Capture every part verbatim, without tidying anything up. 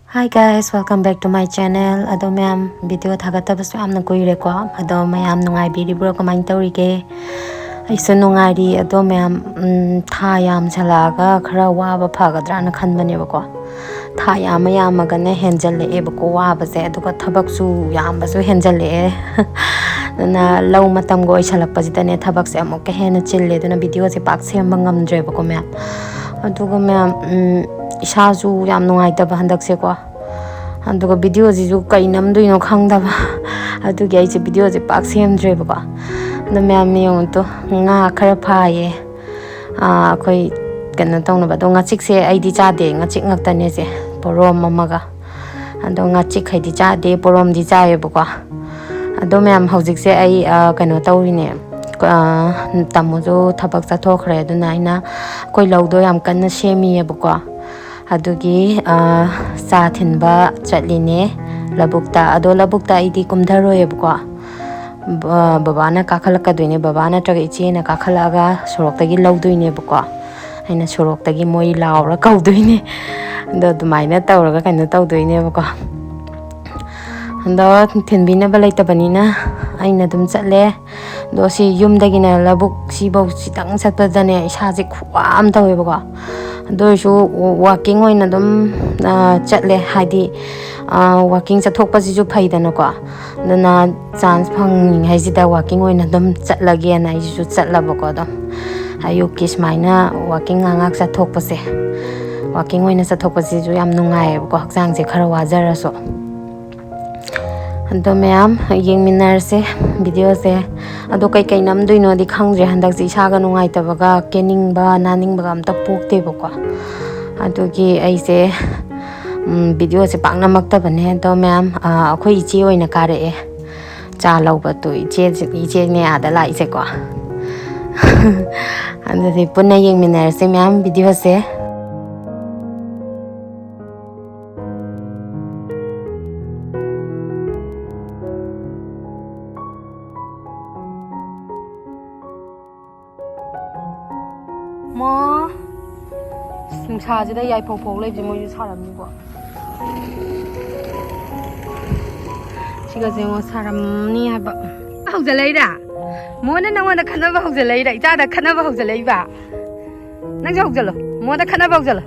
Hi guys, welcome back to my channel. ꯑꯗꯣ ꯃꯌꯥꯝ, video ꯊꯥꯒꯠꯇꯕꯁꯨ ꯌꯥꯝꯅ ꯀꯨꯏꯔꯦꯀꯣ꯫ ꯑꯗꯣ ꯃꯌꯥꯝ ꯅꯨꯡꯉꯥꯏꯕꯤꯔꯤꯕ꯭ꯔꯣ? ꯀꯃꯥꯏꯅ ꯇꯧꯔꯤꯒꯦ? ꯑꯩꯁꯨ ꯅꯨꯡꯉꯥꯏꯔꯤ꯫ ꯑꯗꯣ ꯃꯌꯥꯝ, ꯎꯝ, ꯊꯥ ꯌꯥꯝꯁꯜꯂꯛꯑꯒ ꯈꯔ ꯋꯥꯕ ꯐꯒꯗ꯭ꯔꯥꯅ ꯈꯟꯕꯅꯦꯕꯀꯣ꯫ ꯊꯥ ꯌꯥꯝꯃ ꯌꯥꯝꯃꯒꯅ ꯍꯦꯟꯖꯜꯂꯛꯑꯦꯕꯀꯣ ꯋꯥꯕꯁꯦ, ꯑꯗꯨꯒ ꯊꯕꯛꯁꯨ ꯌꯥꯝꯕꯁꯨ ꯍꯦꯟꯖꯜꯂꯛꯑꯦ꯫ ꯑꯗꯨꯅ ꯂꯧ ꯃꯇꯝꯒ ꯑꯣꯏꯁꯜꯂꯛꯄꯁꯤꯗꯅꯦ ꯊꯕꯛꯁꯦ ꯑꯃꯨꯛꯀ ꯍꯦꯟꯅ ꯆꯤꯜꯂꯦ꯫ ꯑꯗꯨꯅ ꯚꯤꯗꯤꯑꯣꯁꯦ ꯄꯥꯛ ꯁꯦꯝꯕ ꯉꯝꯗ꯭ꯔꯦꯕꯀꯣ ꯃꯌꯥꯝ꯫ ꯑꯗꯨꯒ ꯃꯌꯥꯝ, ꯎꯝ, ꯏꯁꯥꯁꯨ ꯌꯥꯝ ꯅꯨꯡꯉꯥꯏꯇꯕ ꯍꯟꯗꯛꯁꯦꯀꯣ꯫ ꯑꯗꯨꯒ ꯚꯤꯗꯤꯑꯣꯁꯤꯁꯨ ꯀꯩ ꯅꯝꯗꯣꯏꯅꯣ ꯈꯪꯗꯕ꯫ ꯑꯗꯨꯒꯤ ꯑꯩꯁꯦ ꯚꯤꯗꯤꯑꯣꯁꯦ ꯄꯥꯛ ꯁꯦꯝꯗ꯭ꯔꯦꯕꯀꯣ꯫ ꯑꯗꯣ ꯃꯌꯥꯝ ꯌꯦꯡꯉꯨ ꯇꯨ, ꯉꯥ ꯈꯔ ꯐꯥꯏꯌꯦ꯫ ꯑꯥ, ꯑꯩꯈꯣꯏ ꯀꯩꯅꯣ ꯇꯧꯅꯕ꯫ ꯑꯗꯣ ꯉꯥꯆꯤꯛꯁꯦ ꯑꯩꯗꯤ ꯆꯥꯗꯦ, ꯉꯥꯆꯤꯛ ꯉꯥꯛꯇꯅꯦ ꯁꯦ, ꯄꯣꯔꯣꯝ ꯑꯃꯒ꯫ ꯑꯗꯣ ꯉꯥꯆꯤꯛ ꯍꯥꯏꯗꯤ ꯆꯥꯗꯦ, ꯄꯣꯔꯣꯝꯗꯤ ꯆꯥꯏꯌꯦꯕꯀꯣ꯫ ꯑꯗꯣ ꯃꯌꯥꯝ, ꯍꯧꯖꯤꯛꯁꯦ ꯑꯩ, ꯑꯥ, ꯀꯩꯅꯣ ꯇꯧꯔꯤꯅꯦ꯫ ꯑꯥ, ꯇꯥꯃꯣꯁꯨ ꯊꯕꯛ ꯆꯠꯊꯣꯛꯈ꯭ꯔꯦ, ꯑꯗꯨꯅ ꯑꯩꯅ ꯑꯩꯈꯣꯏ ꯂꯧꯗꯣ ꯌꯥꯝ ꯀꯟꯅ ꯁꯦꯝꯃꯤꯌꯦꯕꯀꯣ꯫ ꯑꯗꯨꯒꯤ, ꯑꯥ, ꯆꯥ ꯊꯤꯟꯕ ꯆꯠꯂꯤꯅꯦ ꯂꯧꯕꯨꯛꯇ꯫ ꯑꯗꯣ ꯂꯧꯕꯨꯛꯇ ꯑꯩꯗꯤ ꯀꯨꯝꯊꯔꯣꯏꯌꯦꯕꯀꯣ꯫ ꯕ-, ꯕꯕꯥꯅ ꯀꯥꯈꯠꯂꯛꯀꯗꯣꯏꯅꯦ꯫ ꯕꯕꯥ ꯅꯠꯇ꯭ꯔꯒ ꯏꯆꯦꯅ ꯀꯥꯈꯠꯂꯛꯑꯒ ꯁꯣꯔꯣꯛꯇꯒꯤ ꯂꯧꯗꯣꯏꯅꯦꯕꯀꯣ꯫ ꯑꯩꯅ ꯁꯣꯔꯣꯛꯇꯒꯤ ꯃꯣꯏ ꯂꯥꯎꯔ ꯀꯧꯗꯣꯏꯅꯦ꯫ ꯑꯗꯣ ꯑꯗꯨꯃꯥꯏꯅ ꯇꯧꯔꯒ ꯀꯩꯅꯣ ꯇꯧꯗꯣꯏꯅꯦꯕꯀꯣ꯫ ꯑꯗꯣ ꯊꯤꯟꯕꯤꯅꯕ ꯂꯩꯇꯕꯅꯤꯅ ꯑꯩꯅ ꯑꯗꯨꯝ ꯆꯠꯂꯦ꯫ ꯑꯗꯣ ꯁꯤ ꯌꯨꯝꯗꯒꯤꯅ ꯂꯧꯕꯨꯛ ꯁꯤꯐꯧ ꯁꯤꯇꯪ ꯆꯠꯄꯗꯅꯦ ꯏꯁꯥꯁꯦ ꯈꯨꯋꯥ ꯑꯃ ꯇꯧꯋꯦꯕꯀꯣ꯫ ꯑꯗꯨ ꯑꯣꯏꯔꯁꯨ ꯋꯥꯀꯤꯡ ꯑꯣꯏꯅ ꯑꯗꯨꯝ, ꯑ, ꯆꯠꯂꯦ꯫ ꯍꯥꯏꯗꯤ, ꯑ, ꯋꯥꯀꯤꯡ ꯆꯠꯊꯣꯛꯄꯁꯤꯁꯨ ꯐꯩꯗꯅꯀꯣ꯫ ꯑꯗꯨꯅ ꯆꯥꯟꯁ ꯐꯪꯉꯤꯉꯩꯁꯤꯗ ꯋꯥꯀꯤꯡ ꯑꯣꯏꯅ ꯑꯗꯨꯝ ꯆꯠꯂꯒꯦꯅ ꯑꯩꯁꯤꯁꯨ ꯆꯠꯂꯕꯀꯣ꯫ ꯑꯗꯨꯝ ꯑꯌꯨꯛꯀꯤ ꯁꯨꯃꯥꯏꯅ ꯋꯥꯀꯤꯡ ꯉꯥꯏꯍꯥꯛ ꯉꯥꯏꯍꯥꯛ ꯆꯠꯊꯣꯛꯄꯁꯦ, ꯋꯥꯀꯤꯡ ꯑꯣꯏꯅ ꯆꯠꯊꯣꯛꯄꯁꯤꯁꯨ ꯌꯥꯝ ꯅꯨꯡꯉꯥꯏꯌꯦꯕꯀꯣ, ꯍꯛꯆꯥꯡꯁꯦ ꯈꯔ ꯋꯥꯖꯔꯁꯨ꯫ ꯑꯗꯣ ꯃꯌꯥꯝ ꯌꯦꯡꯃꯤꯟꯅꯔꯁꯦ ꯚꯤꯗꯤꯑꯣꯁꯦ꯫ ꯑꯗꯣ ꯀꯩꯀꯩ ꯅꯝꯗꯣꯏꯅꯣꯗꯤ ꯈꯪꯗ꯭ꯔꯦ꯫ ꯍꯟꯗꯛꯁꯦ ꯏꯁꯥꯒ ꯅꯨꯡꯉꯥꯏꯇꯕꯒ, ꯀꯦꯅꯤꯡꯕ ꯅꯥꯅꯤꯡꯕꯒ ꯑꯝꯇ ꯄꯣꯛꯇꯦꯕꯀꯣ꯫ ꯑꯗꯨꯒꯤ ꯑꯩꯁꯦ, ꯎꯝ, ꯚꯤꯗꯤꯑꯣꯁꯦ ꯄꯥꯛ ꯅꯝꯃꯛꯇꯕꯅꯦ꯫ ꯑꯗꯣ ꯃꯌꯥꯝ, ꯑ, ꯑꯩꯈꯣꯏ ꯏꯆꯦ ꯑꯣꯏꯅ ꯀꯥꯔꯛꯑꯦ ꯆꯥ ꯂꯧꯕ꯫ ꯇꯨ ꯏꯆꯦ, ꯏꯆꯦꯅꯦ ꯑꯥꯗ ꯂꯥꯛꯏꯁꯦꯀꯣ꯫ ꯑꯗꯨꯗꯤ ꯄꯨꯟꯅ ꯌꯦꯡꯃꯤꯟꯅꯔꯁꯦ ꯃꯌꯥꯝ ꯚꯤꯗꯤꯑꯣꯁꯦ꯫ ꯃꯥ, ꯅꯨꯡꯁꯥꯁꯤꯗ ꯌꯥꯏꯐꯧ ꯐꯧ ꯂꯩꯕꯁꯦ ꯃꯣꯏꯁꯨ ꯁꯥꯔꯝꯅꯤꯀꯣ꯫ ꯁꯤꯒꯁꯦ ꯌꯦꯡꯉꯣ, ꯁꯥꯔꯝꯅꯤ ꯍꯥꯏꯕ꯫ ꯍꯧꯖꯤꯜꯂꯛꯏꯔꯥ? ꯃꯣꯅ ꯅꯪꯉꯣꯟꯗ ꯈꯠꯅꯕ ꯍꯧꯖꯤꯜꯂꯛꯏꯔꯥ? ꯏꯆꯥꯗ ꯈꯠꯅꯕ ꯍꯧꯖꯤꯜꯂꯛꯏꯕ? ꯅꯪꯁꯨ ꯍꯧꯖꯤꯜꯂꯣ, ꯃꯣꯗ ꯈꯠꯅꯕ ꯍꯧꯖꯤꯜꯂꯣ꯫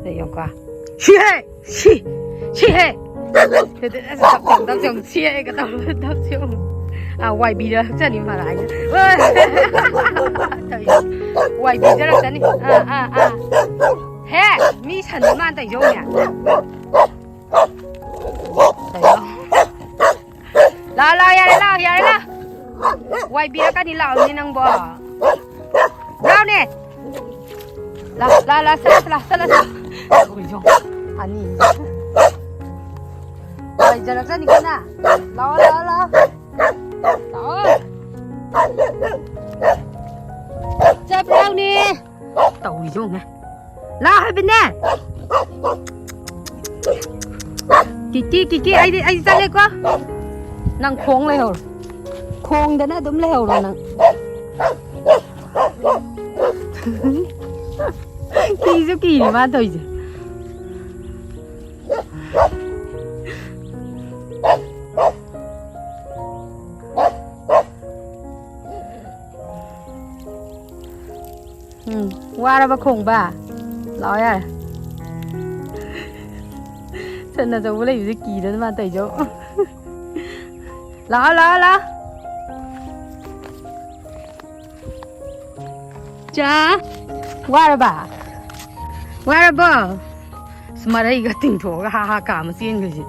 ꯁꯤ ꯌꯦꯡꯉꯨꯀꯣ꯫ ꯁꯤꯍꯦ! ꯁꯤ! ꯁꯤꯍꯦ! ꯇꯞ ꯇꯞ ꯇꯞ ꯇꯞ ꯁꯤꯍꯦꯒ ꯇꯧꯔꯒ ꯇꯞꯁꯤ ꯌꯦꯡꯉꯨ꯫ ꯑꯥ, ꯋꯥꯏꯕꯤꯔꯛꯆꯅꯤ ꯃꯔꯥꯏꯅ꯫ ꯋꯥꯏꯕꯤꯖꯔꯛꯆꯅꯤ꯫ ꯑꯥ, ꯑꯥ, ꯑꯥ꯫ ꯍꯦ! ꯃꯤ ꯁꯟꯗꯣ ꯃꯥꯅ ꯇꯧꯖꯧꯅꯦ꯫ ꯂꯥꯛꯑꯣ, ꯂꯥꯛꯑꯣ, ꯌꯥꯔꯦ, ꯂꯥꯛꯑꯣ, ꯌꯥꯔꯦ, ꯂꯥꯛꯑꯣ꯫ ꯋꯥꯏꯕꯤꯔꯛꯀꯅꯤ, ꯂꯥꯛꯑꯣꯅꯦ ꯅꯪꯕꯣ꯫ ꯂꯥꯛꯑꯣꯅꯦ꯫ ꯂꯥꯛꯑꯣ, ꯂꯥꯛꯑꯣ, ꯂꯥꯛꯑꯣ, ꯆꯠꯂꯁꯤ, ꯂꯥꯛꯑꯣ, ꯆꯠꯂꯁꯤ꯫ ꯑꯩꯈꯣꯏꯁꯨ ꯑꯅꯤ꯫ ꯋꯥꯏꯖꯔꯛꯀꯅꯤ ꯀꯟꯅ꯫ ꯂꯥꯛꯑꯣ, ꯂꯥꯛꯑꯣ, ꯂꯥꯛꯑꯣ꯫ ꯂꯥꯛꯑꯣ꯫ ꯆꯠꯄ꯭ꯔꯥꯎꯅꯦ꯫ ꯇꯧꯔꯤꯁꯦ ꯌꯦꯡꯉꯨꯅꯦ꯫ ꯂꯥꯛꯑꯣ ꯍꯥꯏꯕꯅꯦ꯫ ꯀꯤꯀꯤ, ꯀꯤꯀꯤ, ꯑꯩꯗꯤ, ꯑꯩꯗꯤ ꯆꯠꯂꯦꯀꯣ꯫ ꯅꯪ ꯈꯣꯡ ꯂꯩꯍꯧꯔꯣ꯫ ꯈꯣꯡꯗꯅ ꯑꯗꯨꯝ ꯂꯩꯍꯧꯔꯣ ꯅꯪ꯫ ꯀꯤꯁꯨ ꯀꯤꯔꯤ ꯃꯥ ꯇꯧꯔꯤꯁꯦ꯫ ꯎꯝ, ꯋꯥꯔꯕ ꯈꯣꯡꯕ? ꯂꯥꯛꯑꯣ ꯌꯥꯔꯦ꯫ ꯁꯟ ꯑꯆꯧꯕ ꯂꯩꯕꯁꯦ ꯀꯤꯗꯅ ꯃꯥ ꯇꯧꯔꯤꯁꯦ꯫ ꯂꯥꯛꯑꯣ, ꯂꯥꯛꯑꯣ, ꯂꯥꯛꯑꯣ꯫ ꯆꯥ, ꯋꯥꯔꯕ? ꯋꯥꯔꯕꯣ? ꯑꯁ, ꯃꯔꯩꯒ ꯇꯤꯡꯊꯣꯛꯑꯒ ꯍꯥ ꯍꯥ ꯀꯥꯝꯃ ꯆꯦꯟꯈ꯭ꯔꯤꯁꯦ꯫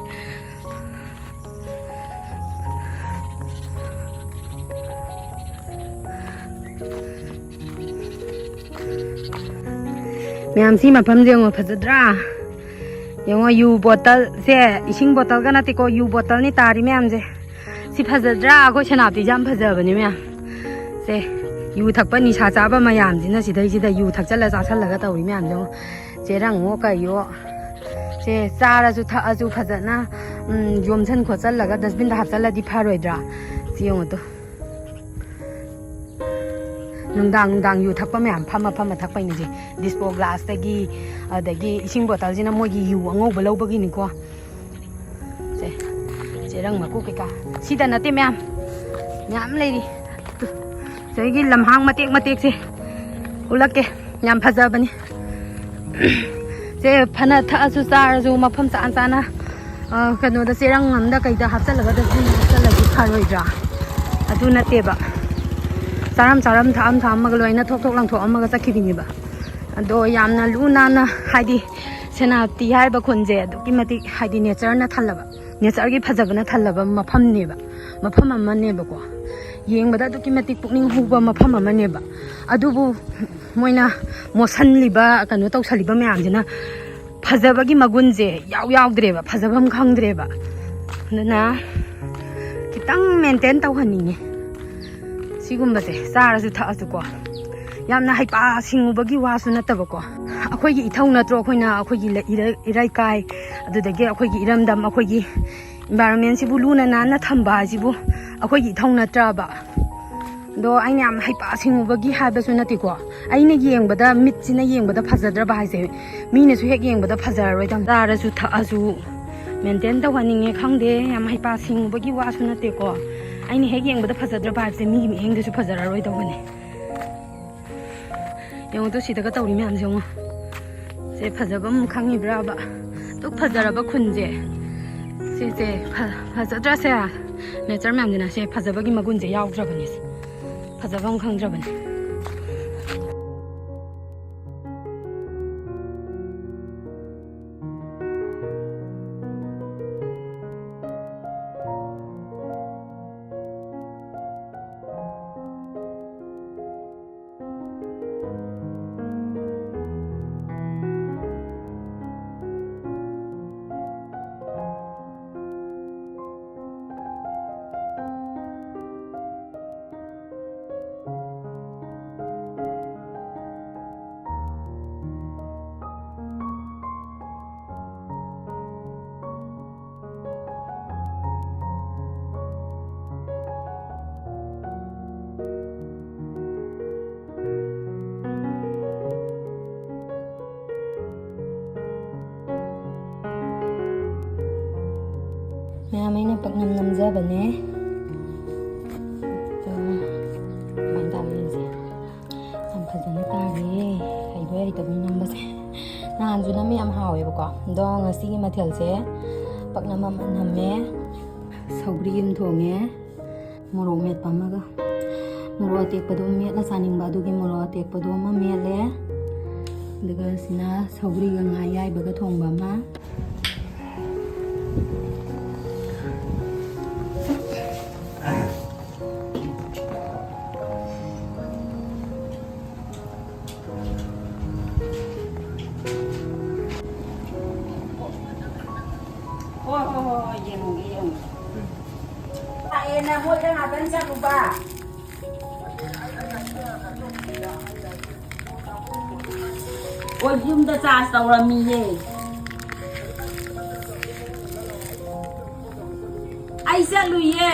ꯃꯌꯥꯝ, ꯁꯤ ꯃꯐꯝꯁꯦ ꯌꯦꯡꯉꯣ, ꯐꯖꯗ꯭ꯔꯥ? ꯌꯦꯡꯉꯣ, ꯌꯨ ꯕꯣꯇꯜꯁꯦ, ꯏꯁꯤꯡ ꯕꯣꯇꯜꯒ ꯅꯠꯇꯦꯀꯣ, ꯌꯨ ꯕꯣꯇꯜꯅꯤ ꯇꯥꯔꯤ ꯃꯌꯥꯝꯁꯦ꯫ ꯁꯤ ꯐꯖꯗ꯭ꯔꯥ? ꯑꯩꯈꯣꯏ ꯁꯦꯅꯥꯄꯇꯤꯁꯦ ꯌꯥꯝ ꯐꯖꯕꯅꯤ ꯃꯌꯥꯝ꯫ ꯁꯦ, ꯌꯨ ꯊꯛꯄ, ꯅꯤꯁꯥ ꯆꯥꯕ ꯃꯌꯥꯝꯁꯤꯅ ꯁꯤꯗꯩꯁꯤꯗ ꯌꯨ ꯊꯛꯆꯜꯂ ꯆꯥꯁꯜꯂꯒ ꯇꯧꯔꯤ ꯃꯌꯥꯝꯁꯦ ꯌꯦꯡꯉꯣ꯫ ꯆꯦꯔꯪꯉꯣ ꯀꯩꯌꯣ꯫ ꯁꯦ, ꯆꯥꯔꯁꯨ ꯊꯛꯑꯁꯨ ꯐꯖꯅ, ꯎꯝ, ꯌꯣꯝꯁꯟ ꯈꯣꯠꯆꯜꯂꯒ dustbinꯗ ꯍꯥꯞꯆꯜꯂꯗꯤ ꯐꯔꯣꯏꯗ꯭ꯔꯥ? ꯁꯤ ꯌꯦꯡꯉꯣ ꯇꯨ꯫ ꯅꯨꯡꯗꯥꯡ ꯅꯨꯡꯗꯥꯡ ꯌꯨ ꯊꯛꯄ ꯃꯌꯥꯝ ꯐꯝꯃ ꯐꯝꯃ ꯊꯛꯄꯩꯅꯤꯁꯦ꯫ Dispo glassꯇꯒꯤ, ꯑꯗꯒꯤ ꯏꯁꯤꯡ ꯕꯣꯇꯜꯁꯤꯅ ꯃꯣꯏꯒꯤ ꯌꯨ ꯑꯉꯧꯕ ꯂꯧꯕꯒꯤꯅꯤꯀꯣ꯫ ꯁꯦ, ꯆꯦꯔꯪ ꯃꯀꯨ ꯀꯩꯀꯥ ꯁꯤꯗ ꯅꯠꯇꯦ, ꯃꯌꯥꯝ ꯃꯌꯥꯝ ꯂꯩꯔꯤ꯫ ꯁꯤꯒꯤ ꯂꯝꯍꯥꯡ ꯃꯇꯦꯛ ꯃꯇꯦꯛꯁꯦ ꯎꯠꯂꯛꯀꯦ, ꯌꯥꯝ ꯐꯖꯕꯅꯤ꯫ ꯁꯦ, ꯐꯅ ꯊꯛꯑꯁꯨ ꯆꯥꯔꯁꯨ ꯃꯐꯝ ꯆꯥꯅ ꯆꯥꯅ, ꯑ, ꯀꯩꯅꯣꯗ, ꯆꯦꯔꯪ ꯑꯝꯗ ꯀꯩꯗ ꯍꯥꯞꯆꯜꯂꯒ, dustbin ꯍꯥꯞꯆꯜꯂꯗꯤ ꯐꯔꯣꯏꯗ꯭ꯔꯥ? ꯑꯗꯨ ꯅꯠꯇꯦꯕ, ꯆꯥꯔꯝ ꯆꯥꯔꯝ, ꯊꯛꯑꯝ ꯊꯛꯑꯝꯃꯒ ꯂꯣꯏꯅ ꯊꯣꯛ ꯊꯣꯛ ꯂꯪꯊꯣꯛꯑꯝꯃꯒ ꯆꯠꯈꯤꯕꯤꯅꯦꯕ꯫ ꯑꯗꯣ ꯌꯥꯝꯅ ꯂꯨ ꯅꯥꯟꯅ, ꯍꯥꯏꯗꯤ ꯁꯦꯅꯥꯄꯇꯤ ꯍꯥꯏꯔꯤꯕ ꯈꯨꯟꯁꯦ ꯑꯗꯨꯛꯀꯤ ꯃꯇꯤꯛ, ꯍꯥꯏꯗꯤ natureꯅ ꯊꯜꯂꯕ, natureꯒꯤ ꯐꯖꯕꯅ ꯊꯜꯂꯕ ꯃꯐꯝꯅꯦꯕ, ꯃꯐꯝ ꯑꯃꯅꯦꯕꯀꯣ꯫ ꯌꯦꯡꯕꯗ ꯑꯗꯨꯛꯀꯤ ꯃꯇꯤꯛ ꯄꯨꯛꯅꯤꯡ ꯍꯨꯕ ꯃꯐꯝ ꯑꯃꯅꯦꯕ꯫ ꯑꯗꯨꯕꯨ ꯃꯣꯏꯅ ꯃꯣꯠꯁꯟꯂꯤꯕ, ꯀꯩꯅꯣ ꯇꯧꯁꯜꯂꯤꯕ ꯃꯌꯥꯝꯁꯤꯅ ꯐꯖꯕꯒꯤ ꯃꯒꯨꯟꯁꯦ ꯌꯥꯎ ꯌꯥꯎꯗ꯭ꯔꯦꯕ, ꯐꯖꯐꯝ ꯈꯪꯗ꯭ꯔꯦꯕ꯫ ꯑꯗꯨꯅ ꯈꯤꯇꯪ maintain ꯇꯧꯍꯟꯅꯤꯡꯉꯤ ꯁꯤꯒꯨꯝꯕꯁꯦ, ꯆꯥꯔꯁꯨ ꯊꯛꯑꯁꯨꯀꯣ꯫ ꯌꯥꯝꯅ ꯍꯩꯄꯥ ꯁꯤꯡꯉꯨꯕꯒꯤ ꯋꯥꯁꯨ ꯅꯠꯇꯕꯀꯣ, ꯑꯩꯈꯣꯏꯒꯤ ꯏꯊꯧ ꯅꯠꯇ꯭ꯔꯣ? ꯑꯩꯈꯣꯏꯅ ꯑꯩꯈꯣꯏꯒꯤ ꯂ-, ꯏꯔ-, ꯏꯔꯩꯀꯥꯏ, ꯑꯗꯨꯗꯒꯤ ꯑꯩꯈꯣꯏꯒꯤ ꯏꯔꯝꯗꯝ, ꯑꯩꯈꯣꯏꯒꯤ environmentꯁꯤꯕꯨ ꯂꯨꯅ ꯅꯥꯟꯅ ꯊꯝꯕ ꯍꯥꯏꯁꯤꯕꯨ ꯑꯩꯈꯣꯏꯒꯤ ꯏꯊꯧ ꯅꯠꯇ꯭ꯔꯕ? ꯑꯗꯣ ꯑꯩꯅ ꯌꯥꯝ ꯍꯩꯄꯥ ꯁꯤꯡꯉꯨꯕꯒꯤ ꯍꯥꯏꯕꯁꯨ ꯅꯠꯇꯦꯀꯣ, ꯑꯩꯅ ꯌꯦꯡꯕꯗ, ꯃꯤꯠꯁꯤꯅ ꯌꯦꯡꯕꯗ ꯐꯖꯗ꯭ꯔꯕ ꯍꯥꯏꯁꯦ ꯃꯤꯅꯁꯨ ꯍꯦꯛ ꯌꯦꯡꯕꯗ ꯐꯖꯔꯔꯣꯏꯗꯕ꯫ ꯆꯥꯔꯁꯨ ꯊꯛꯑꯁꯨ maintain ꯇꯧꯍꯟꯅꯤꯡꯉꯦ꯫ ꯈꯪꯗꯦ, ꯌꯥꯝ ꯍꯩꯄꯥ ꯁꯤꯡꯉꯨꯕꯒꯤ ꯋꯥꯁꯨ ꯅꯠꯇꯦꯀꯣ, ꯑꯩꯅ ꯍꯦꯛ ꯌꯦꯡꯕꯗ ꯐꯖꯗ꯭ꯔꯕ ꯍꯥꯏꯕꯁꯦ ꯃꯤꯒꯤ ꯃꯤꯠꯌꯦꯡꯗꯁꯨ ꯐꯖꯔꯔꯣꯏꯗꯧꯕꯅꯦ꯫ ꯌꯦꯡꯉꯨ ꯇꯨ, ꯁꯤꯗꯒ ꯇꯧꯔꯤ ꯃꯌꯥꯝꯁꯦ ꯌꯦꯡꯉꯨ꯫ ꯁꯦ ꯐꯖꯕ ꯑꯃ ꯈꯪꯉꯤꯕ꯭ꯔꯥꯕ? ꯑꯗꯨꯛ ꯐꯖꯔꯕ ꯈꯨꯟꯁꯦ, ꯁꯤꯁꯦ ꯐ-, ꯐꯖꯗ꯭ꯔꯥ ꯁꯦ? Nature ꯃꯌꯥꯝꯁꯤꯅ ꯁꯦ ꯐꯖꯕꯒꯤ ꯃꯒꯨꯟꯁꯦ ꯌꯥꯎꯗ꯭ꯔꯕꯅꯤ꯫ ꯐꯖꯕ ꯑꯃ ꯈꯪꯗ꯭ꯔꯕꯅꯤ꯫ ꯃꯌꯥꯝ, ꯑꯩꯅ ꯄꯥꯛꯅꯝ ꯅꯝꯖꯕꯅꯦ꯫ ꯑꯗꯣ ꯀꯃꯥꯏꯅ ꯇꯧꯔꯤ ꯌꯦꯡꯁꯦ꯫ ꯌꯥꯝ ꯐꯖꯅ ꯇꯥꯔꯦ꯫ ꯍꯩꯕꯣꯏ ꯍꯩꯇꯕꯣꯏ ꯅꯝꯕꯁꯦ꯫ ꯅꯍꯥꯟꯁꯨ ꯅꯝꯃꯤ, ꯌꯥꯝ ꯍꯥꯎꯋꯦꯕꯀꯣ꯫ ꯑꯗꯣ ꯉꯁꯤꯒꯤ ꯃꯊꯦꯜꯁꯦ ꯄꯥꯛꯅꯝ ꯑꯃ ꯅꯝꯃꯦ, ꯁꯧꯒ꯭ꯔꯤ ꯑꯃ ꯊꯣꯡꯉꯦ, ꯃꯣꯔꯣꯛ ꯃꯦꯠꯄ ꯑꯃꯒ꯫ ꯃꯣꯔꯣꯛ ꯑꯇꯦꯛꯄꯗꯣ ꯃꯦꯠꯂ ꯆꯥꯅꯤꯡꯕ, ꯑꯗꯨꯒꯤ ꯃꯣꯔꯣꯛ ꯑꯇꯦꯛꯄꯗꯣ ꯑꯃ ꯃꯦꯠꯂꯦ꯫ ꯑꯗꯨꯒ ꯁꯤꯅ ꯁꯧꯒ꯭ꯔꯤꯒ ꯉꯥ ꯑꯌꯥꯏꯕꯒ ꯊꯣꯡꯕ ꯑꯃ꯫ ꯍꯣꯏ, ꯍꯣꯏ, ꯍꯣꯏ, ꯍꯣꯏ, ꯌꯦꯡꯉꯨꯒꯦ, ꯌꯦꯡꯉꯨꯒꯦ꯫ ꯂꯥꯛꯑꯦꯅ ꯃꯣꯏꯗ ꯉꯥꯛꯇꯪ ꯆꯠꯂꯨꯕ꯫ ꯑꯣ, ꯌꯨꯝꯗ ꯆꯥꯔꯖ ꯇꯧꯔꯝꯃꯤꯌꯦ꯫ ꯑꯩ ꯆꯠꯂꯨꯏꯌꯦ꯫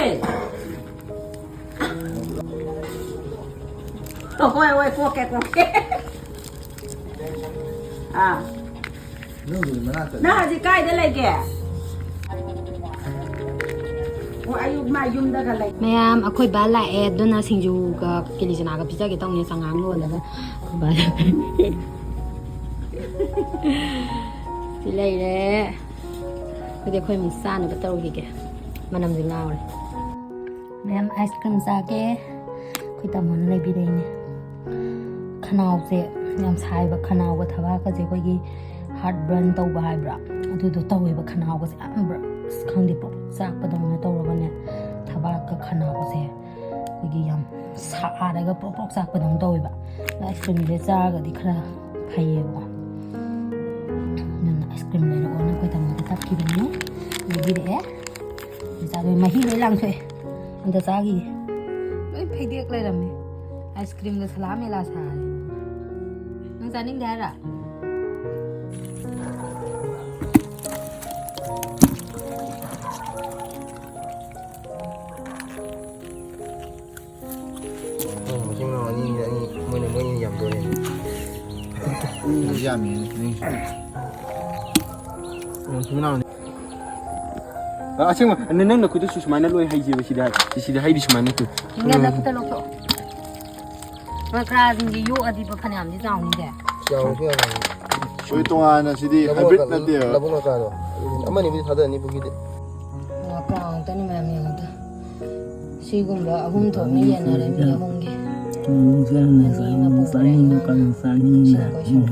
ꯍꯣꯏ, ꯍꯣꯏ, ꯀꯣꯛꯀꯦ, ꯀꯣꯛꯀꯦ꯫ ꯑꯥ꯫ ꯅꯪ ꯍꯧꯖꯤꯛ ꯀꯥꯏꯗ ꯂꯩꯒꯦ? ꯑꯣ, ꯑꯌꯨꯛ ꯃꯥ ꯌꯨꯝꯗꯒ ꯂꯩ꯫ ꯃꯌꯥꯝ, ꯑꯩꯈꯣꯏ ꯕꯥ ꯂꯥꯛꯑꯦ, ꯑꯗꯨꯅ ꯁꯤꯡꯖꯨꯒ ꯀꯤꯂꯤ ꯆꯅꯥꯒ ꯄꯤꯖꯒꯦ ꯇꯧꯅꯦ, ꯆꯉꯥꯡ ꯂꯣꯜꯂꯒ꯫ ꯑꯩꯈꯣꯏ ꯕꯥ ꯂꯥꯛꯑꯦ꯫ ꯁꯤ ꯂꯩꯔꯦ꯫ ꯑꯗꯨꯗꯤ ꯑꯩꯈꯣꯏ ꯑꯃꯨꯛ ꯆꯥꯅꯕ ꯇꯧꯔꯨꯈꯤꯒꯦ꯫ ꯃꯅꯝꯁꯦ ꯉꯥꯎꯔꯦ꯫ ꯃꯌꯥꯝ, ꯑꯥꯏꯁ ꯀ꯭ꯔꯤꯝ ꯆꯥꯒꯦ꯫ ꯑꯩꯈꯣꯏ ꯇꯥꯃꯣꯅ ꯂꯩꯕꯤꯔꯛꯏꯅꯦ꯫ ꯈꯅꯥꯎꯁꯦ ꯌꯥꯝ ꯁꯥꯏꯕ, ꯈꯅꯥꯎꯒ ꯊꯕꯥꯛꯀꯁꯦ ꯑꯩꯈꯣꯏꯒꯤ ꯍꯥꯔꯠ ꯕꯔꯟ ꯇꯧꯕ ꯍꯥꯏꯕ꯭ꯔꯥ, ꯑꯗꯨꯗꯣ ꯇꯧꯋꯦꯕ꯫ ꯈꯅꯥꯎꯒꯁꯦ ꯌꯥꯝ ꯕ꯭ꯔ-, ꯑꯁ, ꯈꯪꯗꯦ, ꯄ꯭ꯔꯣꯛ ꯆꯥꯛꯄꯗꯧꯅ ꯇꯧꯔꯒꯅꯦ, ꯊꯕꯥꯛꯀ ꯈꯅꯥꯎꯒꯁꯦ ꯑꯩꯈꯣꯏꯒꯤ ꯌꯥꯝ ꯁꯥꯔꯒ ꯄ꯭ꯔꯣꯛ ꯄ꯭ꯔꯣꯛ ꯆꯥꯛꯄꯗꯧꯅ ꯇꯧꯋꯦꯕ꯫ ꯑꯗꯣ ꯑꯥꯏꯁ ꯀ꯭ꯔꯤꯝꯁꯦ ꯆꯥꯔꯒꯗꯤ ꯈꯔ ꯐꯩꯌꯦꯕꯀꯣ꯫ ꯑꯗꯨꯅ ꯑꯥꯏꯁ ꯀ꯭ꯔꯤꯝ ꯂꯩꯔꯛꯑꯣꯅ ꯑꯩꯈꯣꯏ ꯇꯥꯃꯣꯗ ꯇꯞꯈꯤꯕꯅꯤ, ꯂꯩꯕꯤꯔꯛꯑꯦ꯫ ꯆꯥꯗꯣꯏ ꯃꯍꯤ ꯂꯣꯏ ꯂꯥꯡꯊꯣꯛꯑꯦ꯫ ꯑꯝꯇ ꯆꯥꯈꯤꯒꯦ꯫ ꯂꯣꯏ ꯐꯩꯗꯦꯛ ꯂꯩꯔꯝꯃꯦ꯫ ꯑꯥꯏꯁ ꯀ꯭ꯔꯤꯝꯒ ꯁꯂꯥ ꯃꯦꯂꯥ ꯁꯥꯔꯦ꯫ ꯅꯪ ꯆꯥꯅꯤꯡꯗꯦ ꯍꯥꯏꯔ? ꯃꯣꯏꯅ ꯃꯣꯏꯅ ꯌꯥꯝꯗꯣꯔꯦ꯫ ꯌꯥꯝꯃꯤ꯫ ꯃꯣꯏ ꯃꯆꯤꯟ ꯃꯅꯥꯎꯅꯤ꯫ ꯑꯁꯦꯡꯕ ꯅ- ꯅꯪ ꯅꯈꯨꯠꯇꯁꯨ ꯁꯨꯃꯥꯏꯅ ꯂꯣꯏ ꯍꯩꯖꯦꯕ ꯁꯤꯗ ꯍꯥꯏ- ꯁꯤꯗ ꯍꯩꯗꯤ ꯁꯨꯃꯥꯏꯅ ꯇꯧ꯫ ꯍꯤꯡꯒꯠ ꯅꯈꯨꯠꯇ ꯂꯧꯊꯣꯛꯑꯣ꯫ ꯉꯀ꯭ꯔꯥꯁꯤꯡꯁꯦ ꯌꯣꯛꯑꯗꯤꯕ ꯐꯅꯌꯥꯝꯗꯤ ꯆꯥꯎꯅꯤꯗꯦ꯫ ꯆꯥꯎꯁꯨ ꯌꯥꯝ ꯂꯩ꯫ ꯑꯩꯈꯣꯏ ꯇꯣꯉꯥꯟꯅ ꯁꯤꯗꯤ ꯂꯧꯕꯨꯛ hybrid ꯉꯀ꯭ꯔꯥ- ꯅꯠꯇꯦꯕ꯫ ꯂꯧꯕꯨꯛ ꯉꯀ꯭ꯔꯥꯗꯣ꯫ ꯑꯃꯅꯤꯕꯨꯗꯤ ꯊꯥꯗꯅꯤ ꯄꯨꯈ꯭ꯔꯤꯗ꯫ ꯉꯀ꯭ꯔꯥ ꯉꯥꯛꯇꯅꯤ ꯃꯌꯥꯝ ꯌꯦꯡꯉꯨꯗ꯫ ꯁꯤꯒꯨꯝꯕ ꯑꯍꯨꯝ ꯊꯣꯛꯅ ꯌꯦꯟꯅꯔꯦ ꯃꯤ ꯑꯍꯨꯝꯒꯤ꯫ ꯆꯥꯅꯤꯡꯉꯤ, ꯑꯅꯤ ꯑꯃ ꯄꯨꯈ꯭ꯔꯦ꯫ ꯆꯥꯅꯤꯡꯉꯤ, ꯆꯥꯅꯤꯡꯉꯤ꯫ ꯁꯤꯅ ꯑꯩꯈꯣꯏ ꯁꯨꯝ꯫